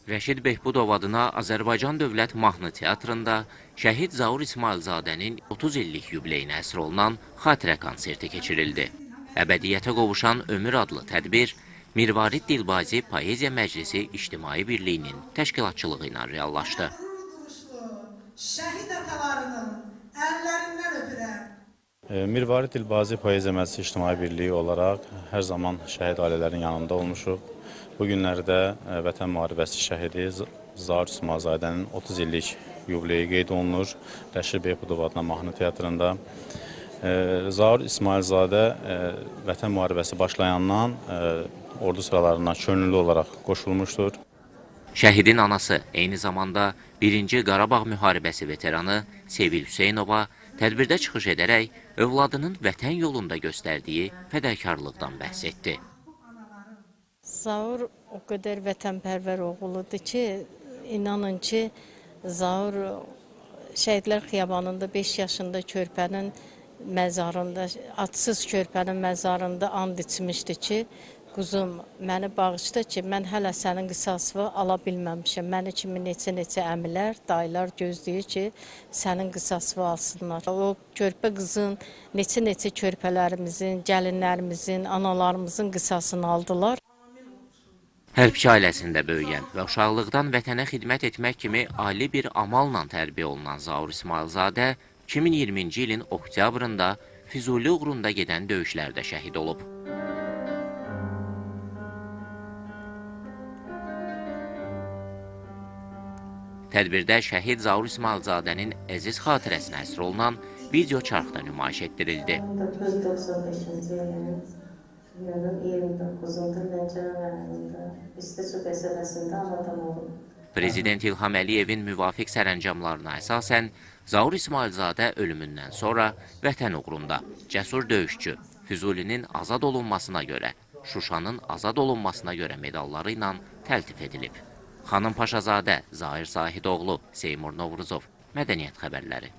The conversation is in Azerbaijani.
Rəşid Behbudov adına Azərbaycan Dövlət Mahnı Teatrında şəhid Zaur İsmayılzadənin 30 illik yubileyinə həsr olunan xatirə konserti keçirildi. Əbədiyyətə qovuşan ömür adlı tədbir Mirvarid Dilbazi Poeziya Məclisi İctimai Birliyinin təşkilatçılığı ilə reallaşdı. Şəhid atalarının əllərindən öpürəm. Mirvarid Dilbazi Poeziya Məclisi İctimai Birliyi olaraq hər zaman şəhid ailələrinin yanında olmuşuq. Bu günlərdə Vətən müharibəsi şəhidi Zaur İsmayılzadənin 30 illik yubileyi qeyd olunur Rəşid Behbudov adına Mahnı Teatrında. Zaur İsmayılzadə Vətən müharibəsi başlayandan ordu sıralarına könüllü olaraq qoşulmuşdur. Şəhidin anası, eyni zamanda 1-ci Qarabağ müharibəsi veteranı Sevil Hüseynova tədbirdə çıxış edərək övladının vətən yolunda göstərdiyi fədakarlıqdan bəhs etdi. Zaur o qədər vətənpərvər oğludur ki, inanın ki, Zaur Şəhidlər Xiyabanında 5 yaşında körpənin məzarında, adsız körpənin məzarında and içmişdi ki, quzum, məni bağışla ki, mən hələ sənin qisasını ala bilməmişəm. Məni kimi neçə-neçə əmilər, dayılar gözləyir ki, sənin qisasını alsınlar. O körpə qızın, neçə-neçə körpələrimizin, gəlinlərimizin, analarımızın qisasını aldılar. Hərbçi ailəsində böyüyən və uşaqlıqdan vətənə xidmət etmək kimi ali bir amalla tərbiyə olunan Zaur İsmayılzadə 2020-ci ilin oktyabrında Füzuli uğrunda gedən döyüşlərdə şəhid olub. Tədbirdə şəhid Zaur İsmayılzadənin əziz xatirəsinə həsr olunan video çarxda nümayiş etdirildi. 1995-ci ilin iyunun 29-da Lənkəran rayonunda İstisu qəsəbəsində anadan olub. Prezident İlham Əliyevin müvafiq sərəncamlarına əsasən Zaur İsmayılzadə ölümündən sonra vətən uğrunda cəsur döyüşçü, Füzulinin azad olunmasına görə, Şuşanın azad olunmasına görə medalları ilə təltif edilib. Xanım Paşazadə, Zahir Zahidoğlu, Seymur Novruzov, Mədəniyyət xəbərləri.